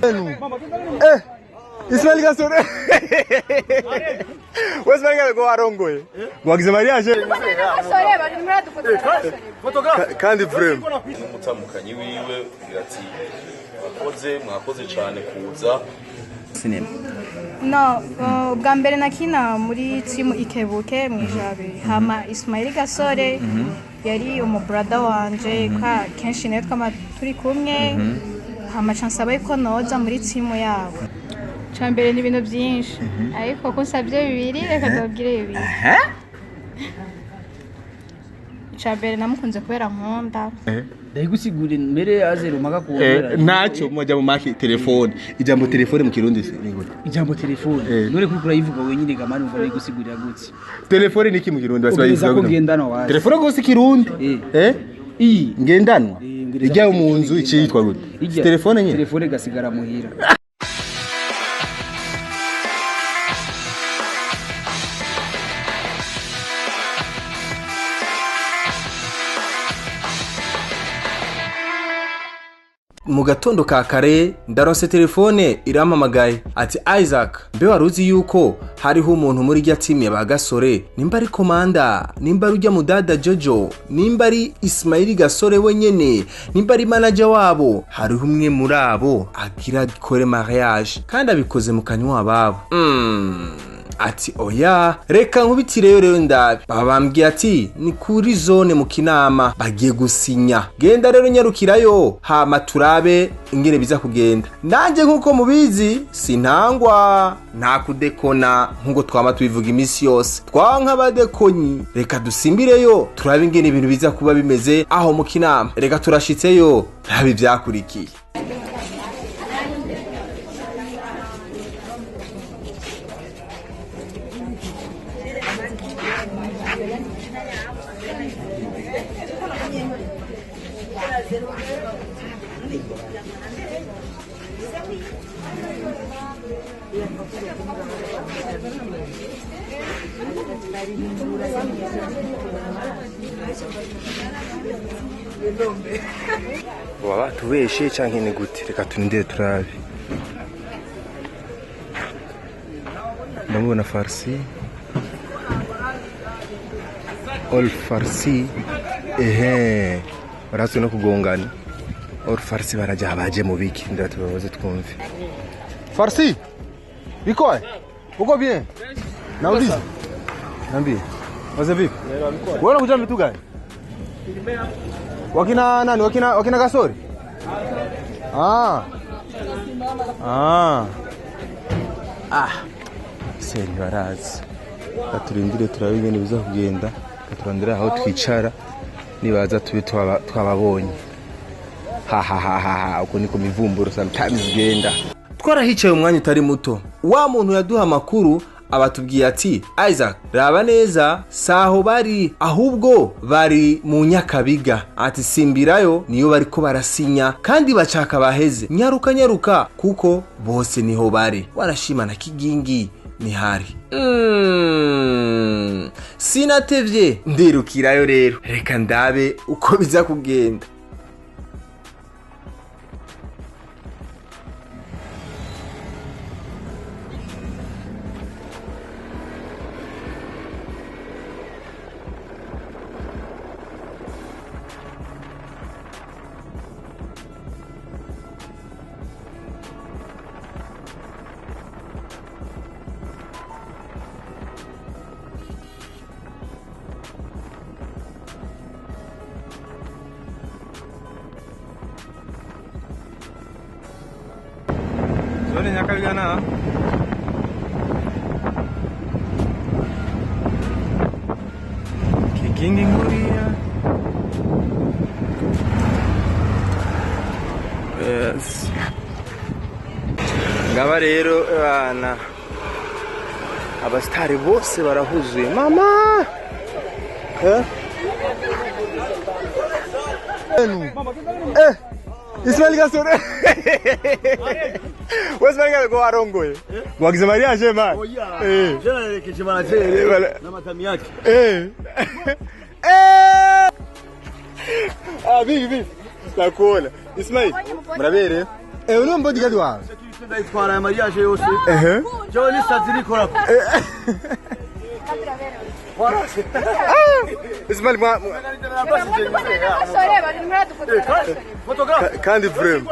Eh, Ismail Gasore. Wewe Ismail Gasore ko warongoye. Wagize mariage. Kandi vrem. N'umutamukanyi wiwe ugira ati mwakoze mwakoze cyane kuza. Sinema. No, ubwa mbere nakina muri timu Ikebuke mu Ijabe. Hama Ismail Gasore yari umubrother wanje, kwa kenshi nawe twama turi kumwe. Hama ca nsaba yuko noza muri timu yabo. Ca mbere ni ibintu byinshi, ariko ko nsabye bibiri, reka ndababwire bibiri. Ica mbere, namukunze kubera nkunda. Ndayigusigurira mbere azero mpaka kuwongera. Ntacyo mujya mu maki telefone. Ijambo telefone mu Kirundi ni gute? Ijambo telefone none kuko urayivuga wenyine gamani, umva ndayigusigurira gutse? Telefone ni iki mu Kirundi? Ubwiza ko ngendanwa wazi. Telefone gose Kirundi. Eh. Eh? Iyi Ngendanwa. Ngereza Ijya ko mu nzu telefone iki yitwa gute? Ijya- Telefone nyine. Telefone gasigara muhira. Mu gatondo ka kare ndaronse telefone irampamagaye ati: "Isaac, mbe wari uzi yuko hariho umuntu muri rya timu ya ba Gasore, nimba ari komanda, nimba ari ujya mudada Jojo, nimba ari Ismaili Gasore wenyene, nimba ari manager wabo, hariho umwe muri abo agira akore mariage kandi abikoze mu kanywa ababo." Ati oya, reka nkubitireyo rero ndabe. Baba bambwiye ati ni kuri zone mu Kinama bagiye gusinya, genda rero nyarukirayo hama turabe ingene biza kugenda. Nanjye nk'uko mubizi sintangwa nta kudekona, nk'uko twama tubivuga iminsi yose, twanka abadekonyi. Reka dusimbireyo turabe ingene ibintu biza kuba bimeze aho mu Kinama. Reka turashitseyo, rabe ivyakurikiye. Baba batubeshe canke ni gute? Reka turindire turabe. Ndamubona Farsi, Ol Farsi. Ehe, barazwi no kugongana. Ol Farsi baraja baje mu biki? Ndira tubabaze twumve. Farsi, biko uko bien? Nauliza, niambie waze, vipi wewe, unakuja vitu gani? Wakina nani? Wakina Gasore? Ah. Ah. Ah. Seri barazi. Baturindire turabe ingene biza kugenda. Baturindire aho twicara nibaza tube twababonye. Ha ha ha ha ha, uko niko mivumburo sometimes igenda. Twarahicaye umwanya utari muto. Wa muntu yaduha amakuru abatubwiye ati: "Isaac, raba neza, saho bari, ahubwo bari mu Nyakabiga." Ati simbirayo, niyo bariko barasinya kandi bacaka baheze, nyaruka nyaruka kuko bose niho bari, warashima na Kigingi nihari. Sinatevye ndirukirayo rero, reka ndabe uko biza kugenda. Zone Nyakabiga na Kigingi nguriya. Yes. Ngaba rero bana, abasitari bose barahuzuye mama. Eh? Eh, Ismail Gasore. Wewe Ismail Gasore ko warongoye. Wagize mariage man. Eh. Jana manager na matami yake. Eh. Eh. Ah, vipi vipi? Nakuona. Ismail, murabere. Uno bodyguard wawe. Sécurité ndayitwara ya mariage yose. Ehe. Jewe n'isazi nikorako. Voilà. Ismail mwa Gasore bari muradufotora. Photographe. Kandi frame.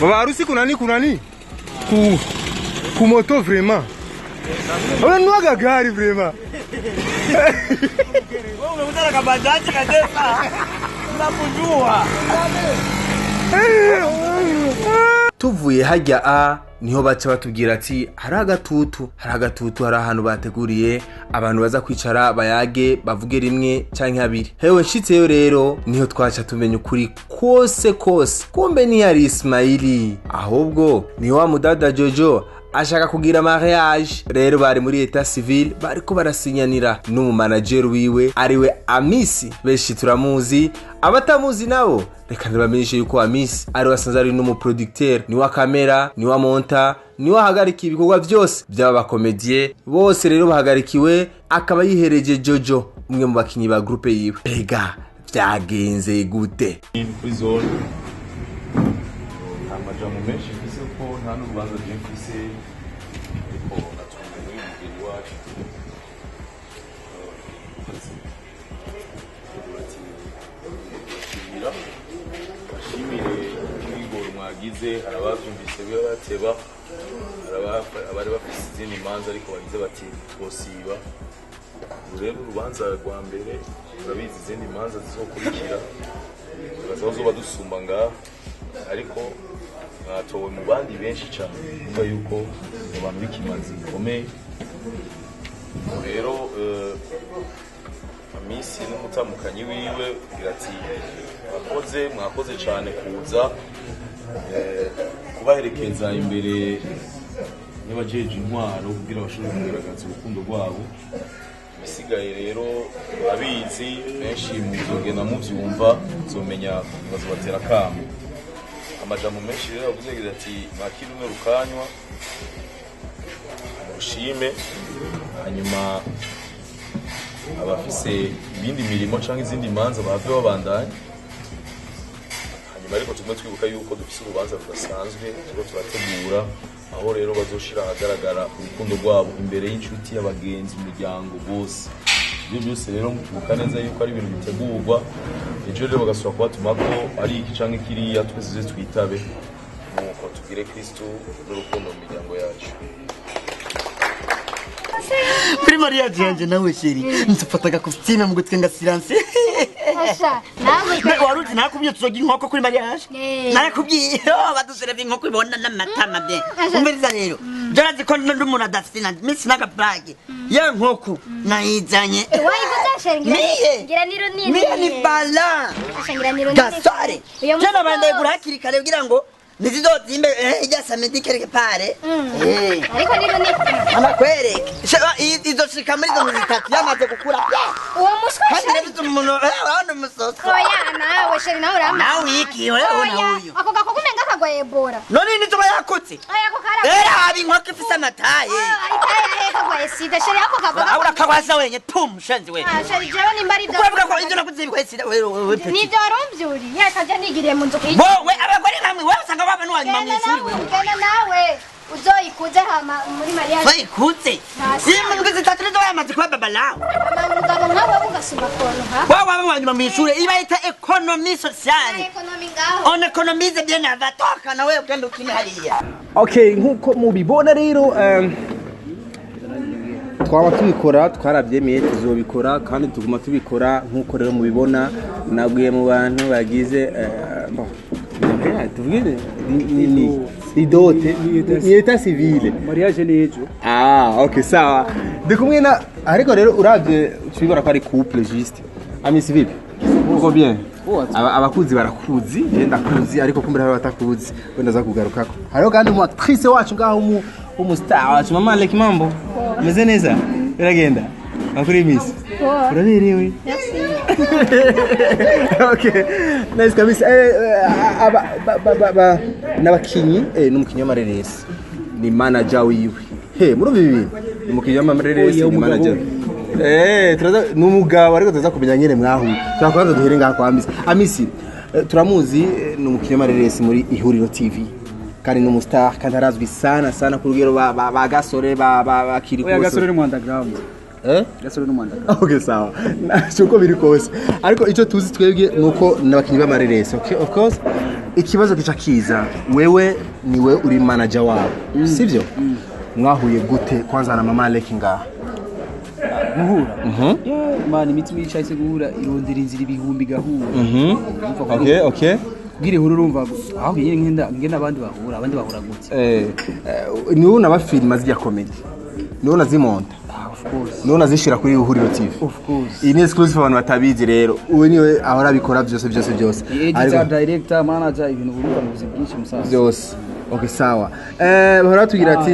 Baba harusi kuna nini? Ku moto vraiment. Unanuaga gari vraiment. Wewe umekutana kabajaji kabisa. Unakujua. Tuvuye hajya a niho baca batubwira ati hari agatutu, hari agatutu, hari ahantu bateguriye abantu baza kwicara bayage bavuge rimwe canke abiri. Hewe nshitseyo rero niho twaca tumenya ukuri kose kose, kumbe ntiyari Ismaili, ahubwo ni wa mudada Jojo ashaka kugira mariage. Rero bari muri état civil bariko barasinyanira n'umumanager wiwe ariwe Amisi. Benshi turamuzi, abatamuzi nabo reka ndabamenyeshe yuko Amisi ari wasanze ari n'umuproducteur, ni wa kamera, ni wa monta, ni we ahagarika ibikorwa byose by'aba bakomediye bose. Rero bahagarikiwe akaba yihereje Jojo, umwe mu bakinyi ba groupe yiwe. Mbega vyagenze gute? Kuri zone nta majambo menshi mfise kuko nta n'urubanza je mfise, ariko natumiwe n'uyu mugeni wacu. Bashimira bashimire umwigoro mwagize. Hari abavyumvise biba bateba, hari abari bafise izindi manza ariko bagize bati twosiba. Uru rero urubanza rwa mbere, turabizi izindi manza zizokurikira bazoba dusumba ngaha, ariko mwatowe mu bandi benshi cyane, kuvuga yuko abantu b'ikimazi gikomeye. Rero Amisi n'umutamukanyi wiwe kugira ati mwakoze, mwakoze cyane kuza kubaherekeza imbere y'abajeje intwaro kugira bashobore kugaragaza urukundo rwabo. Ibisigaye rero abizi benshi muzogenda muvyumva, muzomenya bazobatera akamo. Amajambo menshi rero yavuze agira ati mwakire umwe rukanywa mushime, hanyuma abafise ibindi mirimo canke izindi manza bahave babandanya. Hanyuma ariko tugume twibuka yuko dufise urubanza rudasanzwe turiko turategura, aho rero bazoshira ahagaragara urukundo rwabo imbere y'inshuti, y'abagenzi, umuryango bose. Ibyo byose rero mukibuka neza yuko ari ibintu bitegurwa, ejo rero bagasubira kubatuma ko ari iki canke kiriya, twese tuze twitabe, nuko tugire Kristu n'urukundo mu miryango yacu. Kuri mariage yanje nawe chéri, nzofata agakositime mu gutwi nga silence. Asha, nawe. Wari uzi nakubwiye tuzogira inkoko kuri mariage? Narakubwiye, oh, baduserevye inkoko ibona n'amatama bien. Umviriza rero, jarazi ko ndi umuntu adafite na misi n'agaplage ya nkoko nayizanye. Wayiguze chéri? Ngira Niye. ngira ni runini. Niye ni bala. Asha, ngira ni runini. Gasore. Uyo je mufuko- nabandaye gura hakiri kare kugira ngo ntizizozimbe irya samedi quelque part. Ariko ni runini. Amakwereke izoshika muri izo mizi 3 yamaze gukura. Uwo muswa Kandi chéri. rero ufite umuntu urabona umusoso. Oya nawe chéri, nawe urama. Nawe iki, wewe Oya, na uyu. ako gakoko umenga kagwaye Ebola. None nizoba yakutse. Oya, ako kara. Era haba inkoko ifise amataye. Ah, itaye kagwaye sida chéri, ako kavuga. Urakagwaza wenye pum shenzi we. Ah chéri, jewe nimba ari ibyo. Uravuga ko ivyo nakuze bikwaye sida wewe wewe petit. Nibyo warumvyuriye akajya nigiriye mu nzu kuyi. Wowe abagore nkamwe wewe usanga waba n'uwanyuma Genda mw'ishuri nawe, wewe. genda nawe uzoyikuze hama muri mariage. Wayikuze. Hasi. Iyo mu ndwi 3 nizo yamaze kuba baba lawe. Umugabo nkawe ugasumba kontu ha. Wowe waba uwanyuma mw'ishuri iba yita économie sociale. Ekonomi ngaho. On économise bien avant toka na wewe ugenda ukine hariya. Okay, nkuko mubibona rero twaba tubikora twarabyemeye tuzobikora kandi tuguma tubikora. Nkuko rero mubibona nabwiye mu bantu bagize bon, tuvuge ni dot, ni état civil. Mariage ni ejo. Ah, okay, sawa. Ndi kumwe na ariko rero uravye tubibona ko ari couple juste. Amisi, vipi? Uko bien? Abakuzi barakuzi, je ndakuzi ariko kumbere hari abatakuzi. Wenda za kugarukako. Hariho kandi umu actrice wacu ngaho umu star wacu mama Leki, mambo. Meze neza? Biragenda. Makuri miss. Uraberewe. Okay. Nice kabisa. Aba ba ba ba, ba n'abakinyi n'umukinyi w'amareresi. Ni manager wiwe. He, murumva ibi bintu? Ni umukinyi w'amareresi, Oya, ni umugabo manager. wiwe. Turaza ni umugabo, ariko tuza kumenya nyene mwahuye. Turakwanza duhere ngaha kwa Amisi. Amisi, turamuzi, ni umukinyamareresi muri Ihuriro TV, kandi ni umustar, kandi arazwi sana sana ku rugero ba Gasore ba Kirikou. Oya, Gasore ni mu underground. Eh? Gasore ni mu underground. Okay, sawa. Uko biri kose, ariko icyo tuzi twebwe nuko n'abakinnyi b'amareresi. Okay, of course, ikibazo kica kiza: wewe niwe uri manager wabo, sivyo? Mwahuye gute kwanza na mama Leki ngaha? Guhura? Yeah, man, imitima yicaye guhura irondera inzira ibihumbi gahura. Okay. Kugira ihuru, urumva aho nyine ngenda ngenda, abandi bahura gute? Niwe unabafilima zijya comedy, niwe unazimonta? Ah, of course. Niwe unazishira kuri Ihuriro TV? Of course. Iyi ni exclusive, abantu batabizi rero, uyu niwe ahora abikora byose byose byose. Editor, director, manager, ibintu urumva mu buzima bwinshi, musaza. Byose. Okay, sawa. Bahora batubwira ati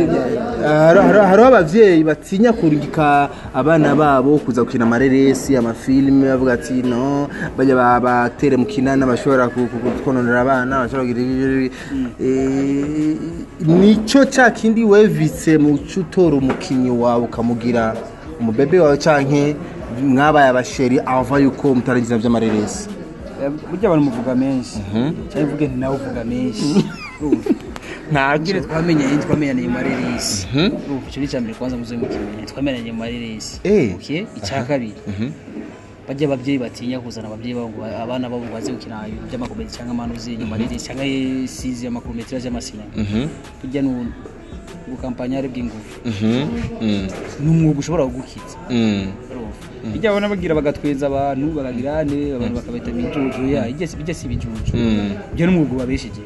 hariho abavyeyi batinya kurungika abana babo kuza gukina amareresi, amafilime, bavuga ati no bajya batere mu kinana, bashobora kononera abana, bashobora kugira ibi. Nico ca kindi wevitse mu utora umukinyi wawe ukamugira umubebe wawe, canke mwabaye abasheri ava yuko mutarangiza vy'amareresi? Burya abantu muvuga menshi, cyangwa mvuge nti nawe uvuga menshi. Urumva? Ntacyo. Ngire twamenyaniye mu mareresi. Urumva, icyo ni icya mbere, kwanza muze mukimenya, twamenyaniye mu mareresi. Okay, icya kabiri, bajya ababyeyi batinya kuzana ababyeyi babo ngo abana babo ngo baze gukina ibintu by'amakomedi cyangwa amanuzi amareresi cyangwa sizi amakometero y'amasinema, burya ni ubukampanyari bw'ingufu, ni umwuga ushobora kugukiza. Bijya babona bagira bagatwenza abantu, bakagira ne abantu bakabita ibijuju, ya bijya si ibijuju, ibyo ni umwuga ubabesheje.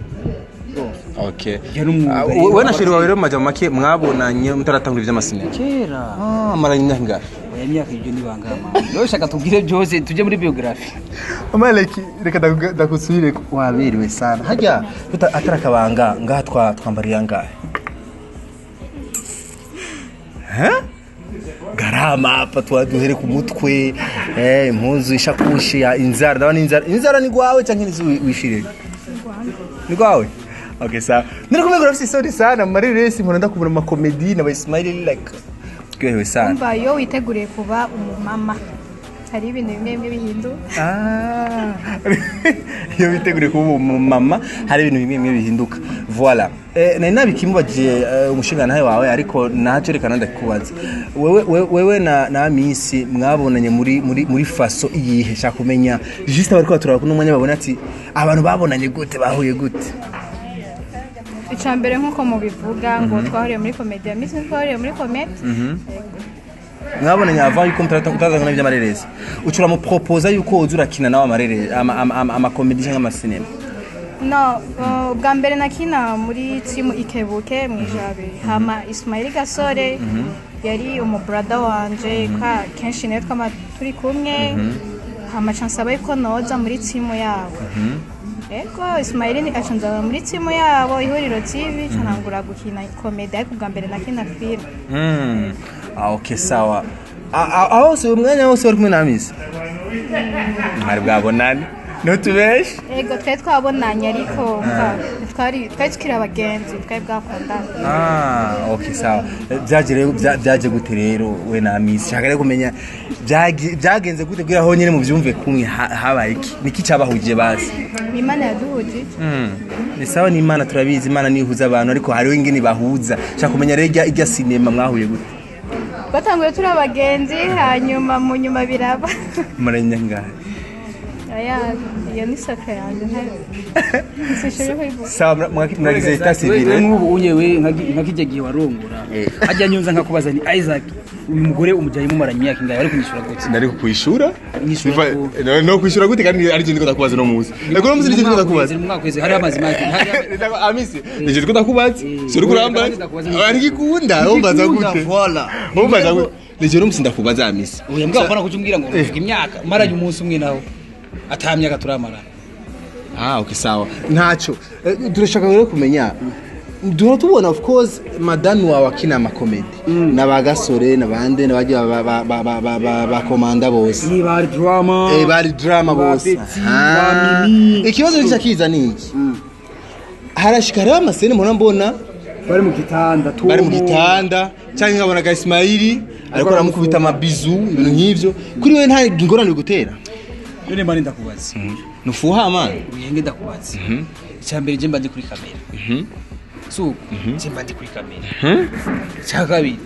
Okay. Ibyo ni umwuga. Ah, wowe na chéri wawe rero, mu majambo make, mwabonanye mutaratangura iby'amasinema? Kera. Ah, maranye imyaka ingahe? Oya, imyaka ibyo nibangama, wowe ushaka tubwire byose, tujye muri biographie. Mama Leki, reka ndagusubire, waberewe sana harya atari akabanga ngaha twambariye angahe? Hein? Garama hapa twaduhere ku mutwe, impuzu, ishakoshi ya inzara, ndabona inzara ni gwawe canke ni wishire? Ni gwawe. Okay, sawa. Nari kumenya urafise isoni sana mu mareresi, mpora ndakubona mu makomedi na ba Ismail, like ryohewe sana. Umva, iyo witeguriye kuba umumama hari ibintu bimwe bimwe bihinduka. Ah, iyo witeguriye kuba umumama hari ibintu bimwe bimwe bihinduka. Voilà. Nari nabikimubagiye umushingantahe wawe, ariko ntacyo, reka ndakikubaza wewe. Wewe na Amisi mwabonanye muri façon iyihe? Shaka kumenya juste abariko baturaba kuno mwanya babona ati abantu babonanye gute, bahuye gute? Icya mbere, nk'uko mubivuga ngo twahuriye muri komedi ya misi, twahuriye muri komedi. Mwabonanye avant yuko mutaratangana iby'amareresi, ucura mu proposa yuko uza urakina nawe amareresi, amakomedi cyangwa amasinema? No, ubwa mbere nakina muri timu Ikebuke mu Ijabe, hama Ismail Gasore yari umubrada wanje kwa kenshi niwe twama turi kumwe, hama aca ansaba yuko noza muri timu yabo. Ego, Ismail ni aca nzaba muri timu yabo Ihuriro TV, ca ntangura gukina komedi, ariko ubwa mbere nakina film. Ah, okay, sawa. Aho hose, umwanya wose wari kumwe na Amisi, mwari bwabonane? Ntutubeshe. Ego, twari twabonanye, ariko umva, twari tukiri abagenzi, twari bwakundana. Ah, okay, sawa. Byaje rero byaje gute rero we na Amisi? Shaka rero kumenya byagenze gute kugira aho nyine mubyumve kumwe, habaye iki, niki cyabahugiye basi? Ni Imana yaduhujije. Ni sawa, ni Imana, turabizi Imana nihuza abantu, ariko hariho ingene bahuza. Shaka kumenya rero irya sinema mwahuye gute? Batanguye turi abagenzi, hanyuma mu nyuma biraba. Murenya ngahe? Oya, iyo ni secret yanjye, sinshobora kuyivuga. Sawa, mwagize état civil? We nk'ubu unye we nka kijya gihe warongora, hajya nyunza nkakubaza ni Isaac, uyu mugore umujyanye mumaranye imyaka ingahe, bari kunyishura gute? Nari kukwishura. Nyishura. No kwishura gute kandi ari je ndiko ndakubaza no muzi? Ego, no muzi ndiko ndakubaza. Mu mwaka wese hari amazi make Amisi, nije ndiko ndakubaza. Suri kuramba. Ari gikunda, umbaza gute? Voilà. Umbaza gute? Nije no musi ndakubaza, Amisi. Oya, mbwa apana kucumbwira ngo uvuga imyaka maranye umunsi umwe nawe ata myaka turamarana. Ah, okay, sawa. Ntacyo. Turashaka rero kumenya, duhora tubona of course madame wawe akina amakomedi n'abagasore n'abandi n'abajya ba komanda bose. Ni bari drama. Bari drama Ba bose. Betty, Ah. ba Mimi. Ikibazo gica kiza ni iki: harashika hariho amasene mpora mbona bari mu gitanda. Bari mu gitanda, cyangwa nkabona ga Ismaili Ariko aramukubita amabizu, ibintu nk'ivyo. Kuri wewe nta ngorane bigutera? None mani ndakubaza. Nufuha man. Uyenge ndakubaza. Icya mbere, je mba ndi kuri kamera. So, je mba ndi kuri kamera. Icya kabiri,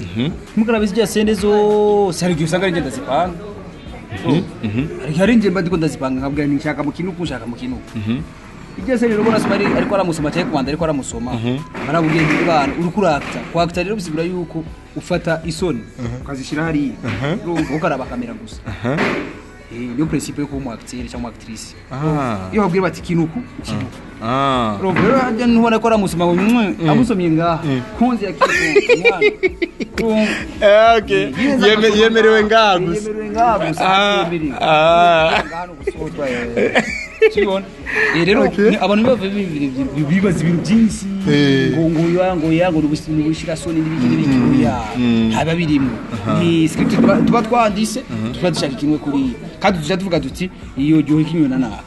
mugarabe zijya scène zose, hari igihe usanga ari njye ndazipanga. Hari igihe ari njye mba ndiko ndazipanga, nkabwira nti nshaka mu kintu uku, nshaka mu kintu uku. Iryo scène rero ubona Sumari ariko aramusoma cyangwa komanda ariko aramusoma, barabubwiye nti bana uri kurakita. Kwakita rero bisigura yuko ufata isoni ukazishyira hariya, urumva, ukaraba kamera gusa. Niyo principe yo kuba umu acteur cyangwa umu actrice. Iyo babwira bati ikintu uku, ikintu uku. Urumva rero hajya ntubona ko aramusoma ngo mwe amusomye ngaha kunzi ya kintu mwana. Urumva? Okay. Yemerewe ngaha gusa. Yemerewe ngaha gusa. Yemerewe. Ngaha no gusotwa. Tubibona. Rero abantu bava bibaza ibintu byinshi ngo ya ngo ya ngo nubushira soni n'ibiki n'ibiki, oya, haba birimo ni script tuba twanditse, tuba dushaka kimwe kuri, kandi tuja tuvuga tuti iyo gihe kimwe na naka,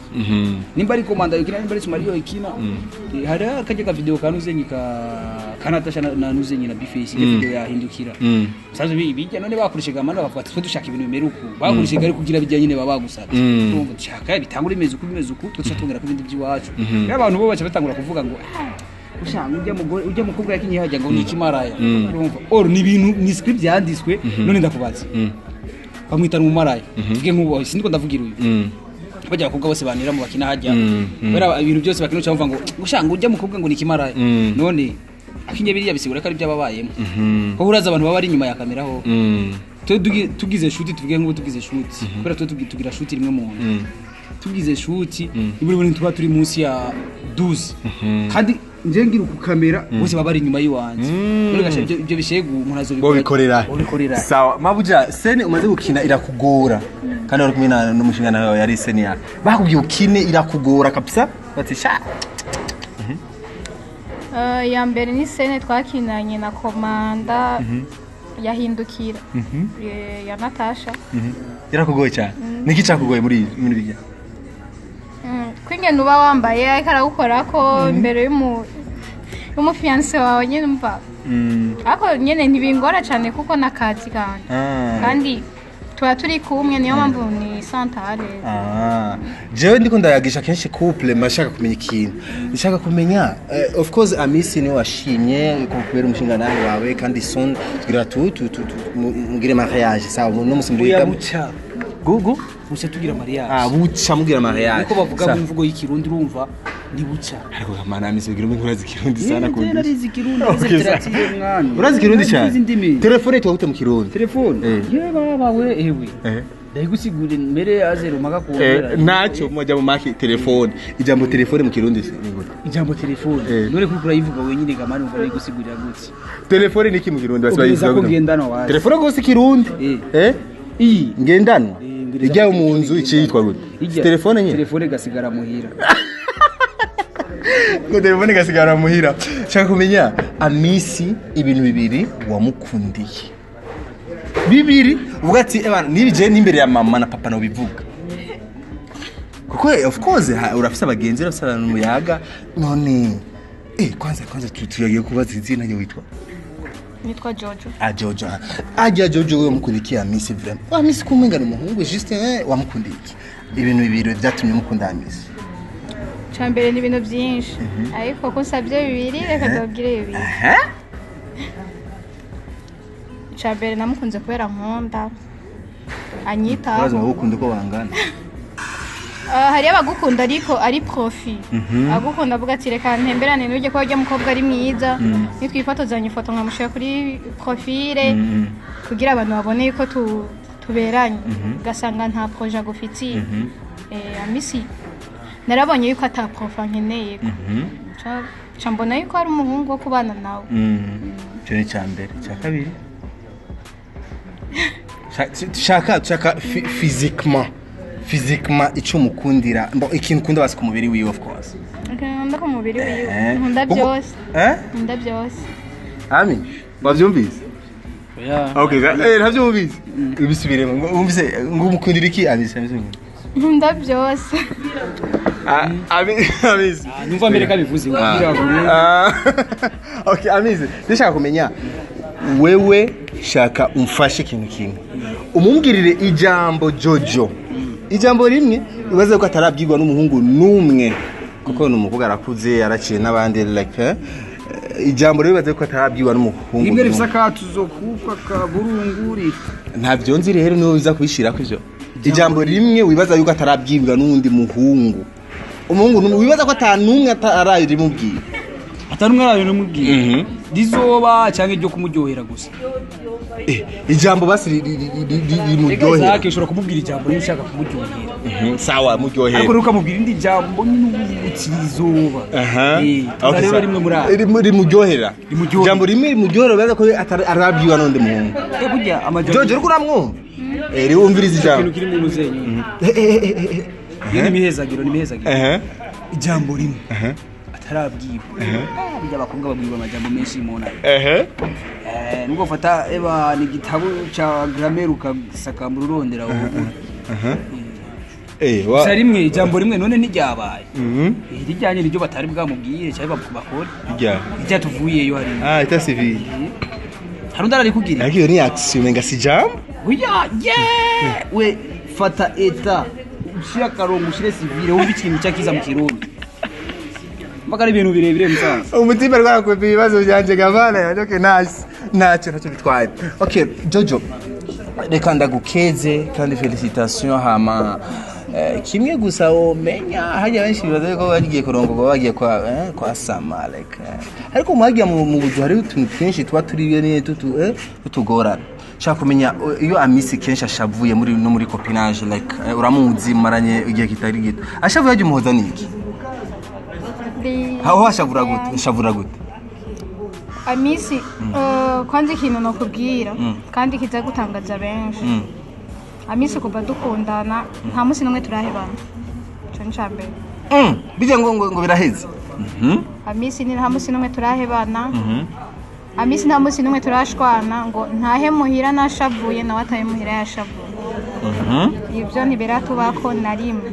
nimba ari komanda yokina, nimba ari Sumari yokina. Hari akajya ka video kanuzenyi ka Kanatasha na nuzenyi na Bface, iyo video yahindukira. Sanzwe bijya none bakoresheje amano, bavuga ati twe dushaka ibintu bimera uku, bakoresheje ari kugira bijya nyine baba bagusabye. Urumva, dushaka bitangura imeze uku, bimeze uku, twe tuca tongera ku bindi by'iwacu. Rero abantu bo baca batangura kuvuga ngo "Ah, ushanga ujya mugore, ujya mukobwa yakinye hajya ngo ni ikimaraya." Urumva, or ni ibintu ni script yanditswe. None ndakubaza, bamwita umumaraya, tuvuge nk'ubu sindiko ndavugira uyu, bajya abakobwa bose banira mu bakina hajya, kubera ibintu byose bakina uca ngo ushanga ujya mukobwa ngo ni ikimaraya. None akinye biriya bisigura ko ari byo ababayemo, ko uraza abantu baba bari inyuma ya kamera ho. Twe tugize shoot, tuvuge nk'ubu tugize shoot, kubera twe tugira shoot rimwe mu nzu, tugize shoot iburi buri tuba turi munsi ya 12, kandi nje ngira ku kamera bose baba bari inyuma y'iwanje. None gasha ibyo bishegu umuntu azobikora? Bobikorera. Bobikorera. Sawa mabuja, scène umaze gukina irakugora, kandi wari kumwe n'umushinga nawe, yari scène ya bakubwiye ukine irakugora kabisa, bati sha. Ya mbere ni scène twakinanye na komanda yahindukira, ya Natasha. Irakugoye cyane? Niki cyakugoye muri bijya? Kwingene uba wambaye ariko aragukora ko imbere y'umufiancé wawe nyine, umva, ariko nyine ntibingora cyane kuko n'akazi kanje, kandi tuba turi kumwe, niyo mpamvu ni santare. Ah, jewe ndiko ndayagisha kenshi couple, mashaka kumenya ikintu nshaka kumenya. Of course Amisi niwe washimye ko kubera umushinga nawe wawe, kandi soon tugira tu mugire mariage. Sawa, no musi Oya, mbuga buca. Gugu. Buca tugira mariage. Ah, buca mugira mariage. Niko bavuga Sawa. mu mvugo y'ikirundi, urumva, ni buca. Ariko kamana Amisi ugira umwe urazi Kirundi sana Eh, kundi. narizi Kirundi. Okay, Literature mwana. Urazi Kirundi cyane? Narizi indimi. Telefone yitwa gute mu Kirundi? Telefone? Eh. Ye baba we, ewe. Ndayigusigurira mbere azero mpaka kumbera. Ntacyo mujya mu maki telefone, ijambo telefone mu Kirundi ni gute? Ijambo telefone? None kuko urayivuga wenyine gamani, umva ndayigusigurira gute? Telefone ni iki mu Kirundi? Ubwiza ko gute? ngendanwa wazi. Telefone gose Kirundi. Eh. Iyi ngendanwa. Ngiriza Ijya ko mu telefone nzu iki yitwa gute? Ijya. Telefone nyine. Telefone gasigara muhira. Ngo telefone gasigara muhira. Shaka kumenya Amisi ibintu bibiri wamukundiye, bibiri uvuga ati ebana nibije n'imbere ya mama na papa no bivuga, kuko of course urafise abagenzi, urafise abantu muyaga. None kwanza tuyagiye kubaza izina ryo witwa? Nitwa Jojo. Ah, Jojo. Ajya Jojo, wewe wamukundiye Amisi vraiment? Amisi kumenga ni umuhungu juste, wamukundiye iki? Ibintu bibiri byatumye mukunda Amisi. Cya mbere ni ibintu byinshi, ariko ko nsabye bibiri, reka ndababwire bibiri. Icya mbere, namukunze kubera nkunda, anyitaho. Urazi bagukunda uko bangana. Hariyo abagukunda ariko ari profit, agukunda avuga ati reka ntemberane n'ujye kuba ujya mukobwa ari mwiza, nitwifotozanya ifoto nkamushyira kuri profile kugira abantu babone yuko tuberanye, ugasanga nta projet agufitiye. Amisi narabonye yuko ata profit nkeneye, ca mbona yuko ari umuhungu wo kubana nawe. Icyo ni icya mbere. Icya kabiri, shaka physiquement icyo umukundira. Mbo ikintu ukunda basi ku mubiri wiwe, of course. Nkunda ku mubiri wiwe, nkunda byose. Eh? Nkunda byose. Ami, wabyumvise? Oya. Okay, ntabyumvise, ubisubiremo ngo wumvise ngo umukundira iki Amisi? Amisi. Nkunda byose. Ah, Amisi. Numva mbere kabivuze kugira ngo Ah, okay, Amisi, ndashaka kumenya wewe. Shaka umfashe ikintu kimwe, umumbwirire ijambo Jojo, ijambo rimwe ibaze ko atarabwirwa n'umuhungu n'umwe, kuko ni umukobwa arakuze, yaraciye n'abandi, like ijambo rero ibaze ko atarabwirwa n'umuhungu Rimwe rifise n'umwe. Akatuzo kuka kaburunguri. Ntabyo nzi rero, niwe uza kubishirako ivyo. Ijambo rimwe wibaza yuko atarabwirwa n'uwundi muhungu, umuhungu n'umwe wibaza ko atanumwe ararimubwira. Atanumwe arabimubwira rizoba cyangwa iryo kumuryohera gusa? Ijambo basi Reka, rimuryohera. Isaac, ushobora kumubwira ijambo niba ushaka kumuryohera. Sawa, muryohera. Ariko rero ukamubwira indi jambo nyine ubuti rizoba. Okay, rero sawa. rimwe muri ayo. Rimuryohera. Rimuryohera. Ijambo rimwe rimuryohera wibaza ko atarabwirwa n'undi muhungu. Burya amajambo Jojo, uriko uramwumva? Riwumviriza ijambo. Ikintu kiri mu muzenyi. Iyo ni imihezagiro, ni imihezagiro. Ijambo rimwe atarabwirwa. Burya abakobwa babwirwa amajambo menshi mu ntara. Nubwo ufata eba ni igitabo ca grammaire ukasakambura urondera ubu. Gusa rimwe, ijambo rimwe none ntiryabaye. Rijyanye niryo batari bwamubwire cyangwa bakore. Irya. Irya tuvuyeyo hari. Ah, état civil. Hari undi ararikubwira. Ariko iyo ni action, umenga si jambo. Oya, ye we, fata état, ushire akarongo, ushire civil, wumve ikintu cyakiza mu Kirundi. Mpaka ari ibintu birebire, musaza. Umutima rwarakwepera ibibazo byanje gavana yanjye. Okay, nice, ntacyo bitwaye. Okay, Jojo, reka ndagukeze kandi félicitation. Hama kimwe gusa womenya, hajya benshi bibaza yuko bagiye kurongorwa bagiye kwa sama, like ariko mwagiye mu buzu hariho utuntu twinshi tuba turi bene tutugorana. Shaka kumenya iyo Amisi kenshi ashavuye muri no muri copinage, like uramuzi, maranye igihe kitari gito, ashavuye ajya umuhoza niki? Aho ashavura gute? Ashavura gute? Amisi, kwanza ikintu nokubwira kandi kiza gutangaza benshi, Amisi kuva dukundana nta munsi n'umwe turahebana. Ico ni ica mbere. Bijya ngo biraheze. Amisi ni nta munsi n'umwe turahebana. Amisi nta munsi n'umwe turashwana ngo ntahe muhira nashavuye, nawe atahe muhira yashavuye. Ibyo ntibiratubako na rimwe,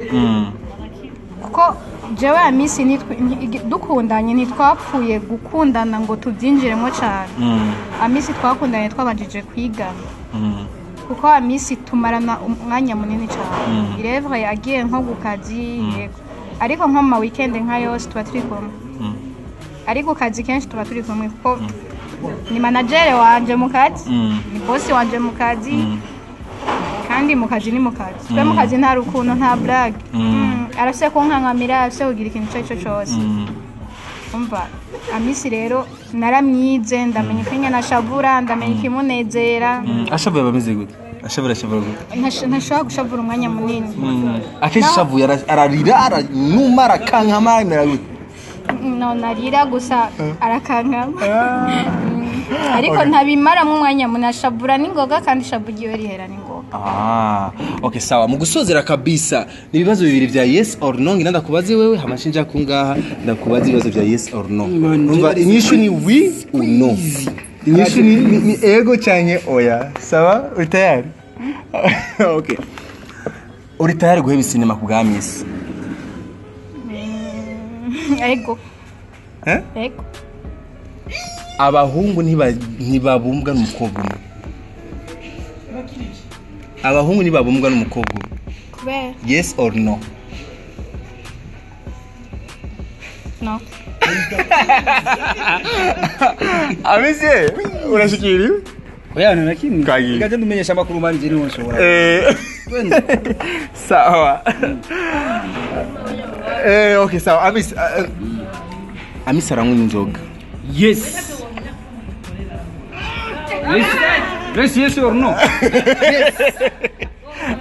kuko jewe Amisi dukundanye ntitwapfuye gukundana ngo tubyinjiremo cyane. Amisi twakundanye twabanjije kwigana, kuko Amisi tumarana umwanya munini cyane. Irevre agiye nko ku kazi, yego, ariko nko mu ma weekend nka yose tuba turi kumwe, ariko kazi kenshi tuba turi kumwe, kuko ni manager wanje mu kazi, ni boss wanje mu kazi. Kandi mu kazi ni mu kazi, twe mu kazi nta rukundo, nta blague. Arafise kunkankamira, arafise kugira ikintu icyo ari cyo cyose. Umva, Amisi rero naramwize, ndamenya uko inyana ashavura, ndamenya ikimunezera. Ashavuye aba ameze gute? Ashavura, ashavura gute? Ntashobora gushavura umwanya munini. Akenshi ashavuye ararira, aranuma, arakankama, amera gute? No narira gusa, arakankama. Ariko ntabimaramo umwanya munini, ashavura n'ingoga, kandi ishavu ryiwe rihera n'ingoga. Ah, okay, sawa. Mu gusozera kabisa, ni ibibazo bibiri vya yes or no ngira ndakubaze wewe, hama shinja kungaha ndakubaza ibibazo vya yes or no. Umva, inyishu ni oui ou no. Inyishu ni ego canke oya. Sawa? Uri tayari? Okay. Uri tayari guheba isinema ku bwa Miss? Ego. Eh? Ego. Abahungu ntibabumbwa n'umukobwa umwe. Abahungu ntibabumbwa n'umukobwa umwe. Kubera? Yes or no? No. Amisi, urashikiriwe? Oya, nta na kimwe. Kagiye. Reka ndumenyesha amakuru mari je niho nshobora. Twende. Sawa. Okay, sawa. Amisi, Amisi aranywa inzoga. Yes. Yes. Yes, yes or no?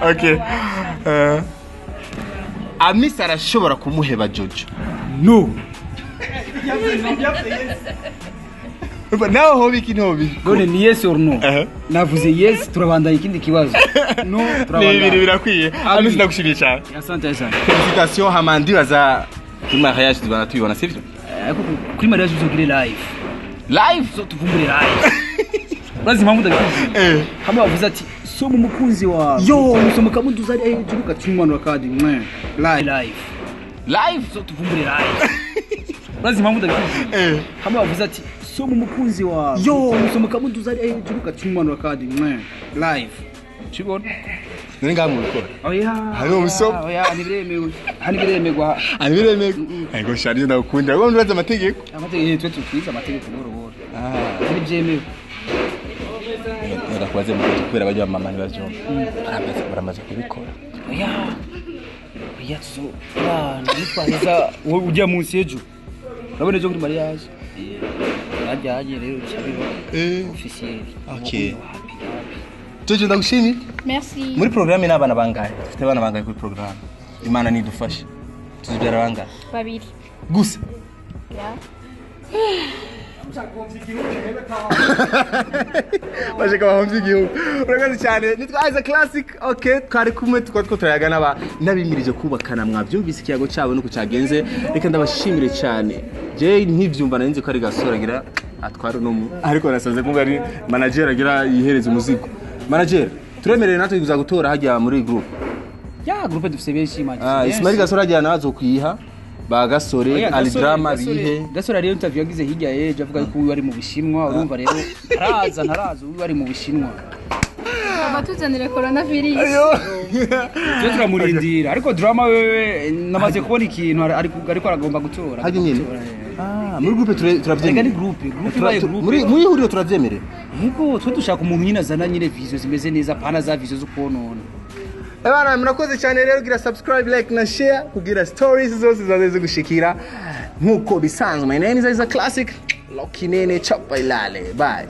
Okay. Amisi arashobora kumuheba Jojo? No. Nawe hoba iki, ntobi? None ni yes or no? Navuze yes, turabandanya ikindi kibazo. No, Ni bibiri turabandanya. birakwiye. Amisi, ndagushimiye cyane. Asante, asante. Félicitations. Hama ndibaza kuri mariage tubana tubibona, sivyo? Ariko kuri mariage uzogire live. Live. Zo tuvumbure live. Urazi impamvu ndabikubwiye? Hamwe bavuze ati soma umukunzi wawe. Yo! Umusoma ukamuduza ari hejuru ugacumanura kandi mwe. Live. Live. Live. Zo tuvumbure live. Urazi impamvu ndabikubwiye? Hamwe bavuze ati Umusoma umukunzi wawe. Yo. Umusoma ukamuduza ari hejuru, ugacumanura kandi mwe live. Ukibona? None ngaha mubikora? Oya. Hari umusoma? Oya, ntibiremewe. Hano ibiremerwa. Abiremewe. Ariko shari ndagukunda. Wowe urazi amategeko. Amategeko twe tutwize amategeko buhoro buhoro. Ntibyemewe. Ndakubaze mu kubera abajya mama ntibavyumva. Baramaze kubikora. Oya. Oya, tuzo. Bana nitwaheza wowe ujya munsi ejo. Urabona ejo kuri mariage. Bajyanye rero biba officiel. Okay. Jojo, ndagushimiye. Merci. Muri programme n'abana bangahe? Dufite abana bangahe kuri programme? Imana nidufashe. Tuzibyara bangahe? Babiri. Gusa. Yeah. Bashaka bahomvye igihugu. Urakoze cyane. Nitwa Isaac Classic. Okay, twari kumwe, tukaba two turayaga n'abimirije kubakana. Mwavyumvise ikiyago cyabo nuko cyagenze. Reka ndabashimire cyane. Je ntivyumva, nari nzi ko ari Gasore agira atwara uno ariko nasanze kumva ari manager agira yihereza umuzigo. Manager, turemerewe natwe kuza gutora hajya muri group? Ya, groupe dufise benshi man. Ah, Ismail Gasore ajya nazo kuyiha ba Gasore. Oya, Ali Drama bihe. Gasore rero interview yagize hirya y'ejo avuga ko uyu ari mu Bushinwa, urumva rero ntaraza, ntaraza, uyu ari mu Bushinwa. Abatuzanire coronavirus. Twe turamurindira, ariko Drama wewe namaze kubona ikintu ariko aragomba gutora. Hajya nyene. Gutora. Ah, muri groupe Reka ni turavyemerewe. groupe ibaye groupe. Muri ihuriro turavyemerewe. Yego, twe dushaka umuntu nyine azana nyine vision zimeze neza, pana za vision zo konona. Ebana, murakoze cyane rero. Gira subscribe, like na share kugira stories zose zaze zigushikira nkuko bisanzwe. My name is Isaac Classic Loki Nene Chapa Ilale. Bye.